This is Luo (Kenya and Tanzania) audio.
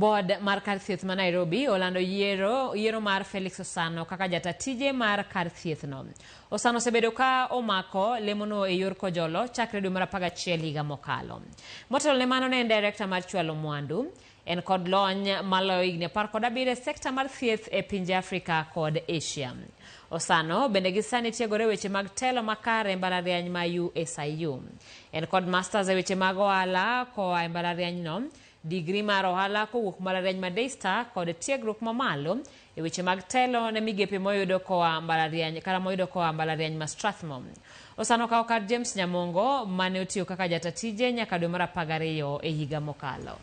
Board mar kar thieth ma Nairobi olando yiero yiero mar Felix Osano kaka jata tije mar kar thieth no. Osano osebedo ka omako lemono e yor kojolo chakre dwe mar 11 higa mokalo. Motelo ne mano ne en director mar chwalo mwandu. En kod lony maloyo higni 17 e sekta mar thieth e pinje Afrika kod Asia. Osano bende gi sani tiegore e weche mag telo makare e mbalariany ma USIU. En kod masters e weche mag ohala koa e mbalariany no, digri mar ohala kowuok mbalariany ma Daystar kod tiegruok mamalo e weche mag telo ne migepe moyudo koa mbalariany kata moyudo koa mbalariany ma Strathmore. Osano okawo kar James Nyamongo mane otiyo kaka jata tije nyaka dwe mar 12 e higa mokalo.